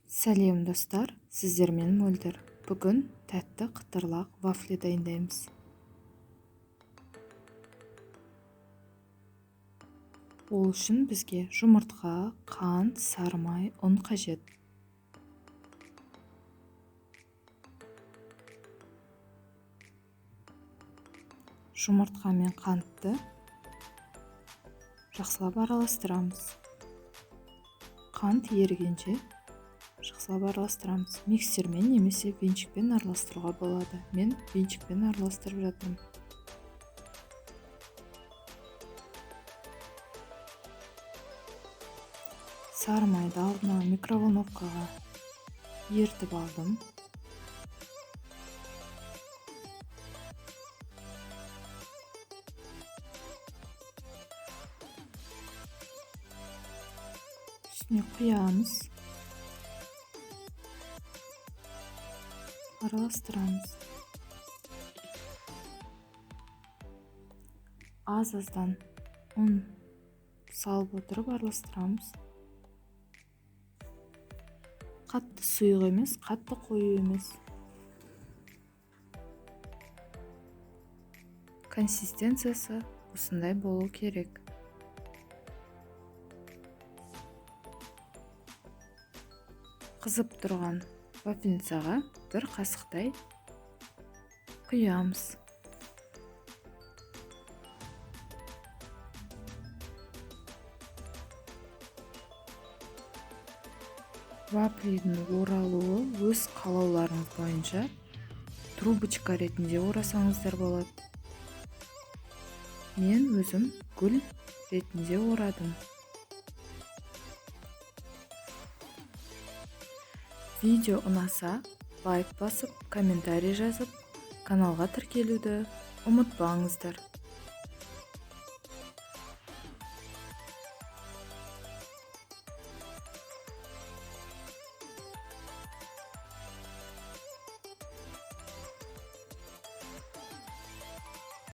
Сәлем, достар! Сіздермен Мөлдір. Бүгін тәтті қытырлақ вафли дайындаймыз. Ол үшін бізге жұмыртқа, қант, сары май, ұн қажет. Жұмыртқа мен қантты жақсылап араластырамыз. Қант ерігенше жақсылап араластырамыз. Миксермен немесе венчикпен араластыруға болады. Мен венчикпен араластырып жатырмын. Сары майды алдын ала микроволновкаға ерітіп алдым. Үстіне құямыз. Араластырамыз. Аз-аздан ұн салып отырып араластырамыз. Қатты сұйық емес, қатты қою емес. Консистенциясы осындай болу керек. Қызып тұрған вафельницаға бір қасықтай құямыз. Вафлидің оралуы өз қалауларыңыз бойынша, трубочка ретінде орасаңыздар болады. Мен өзім гүл ретінде орадым. Видео ұнаса, лайк басып, комментарий жазып, каналға тіркелуді ұмытпаңыздар.